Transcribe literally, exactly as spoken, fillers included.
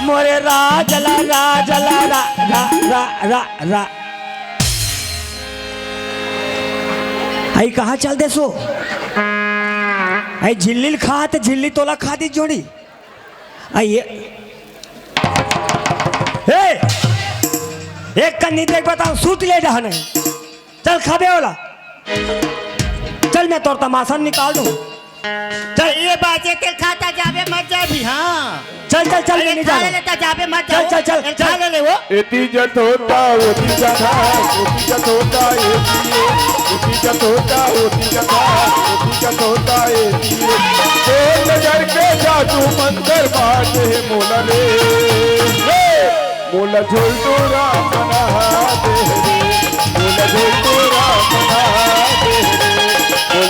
मोरे राजला राजला रा रा रा रा रा। आई कहाँ चल देसो? आई झिल्ली ल खा त झिल्ली तोला खा दी जोड़ी। आई ये ए, एक कन्नी देख बताओ सूत ले जा नहीं। चल खाबे वाला। चल मैं तोर तमाशा निकाल दूं। चल ये बाजे तेल खाता जाबे मत जाबी। हाँ चल चल चल मैं नहीं जाना। लेता जाबे मत जाओ। चल चल चल। खा ले ले वो। एती जत होता ओती जत है, ओती जत होता एती है, ओती जत होता ओती जत है, ओती जत होता एती है। तो नजर के जादू मंतर बाटे मोला रे। मोला झोलटूरा मना दे रे, मोला झोलटूरा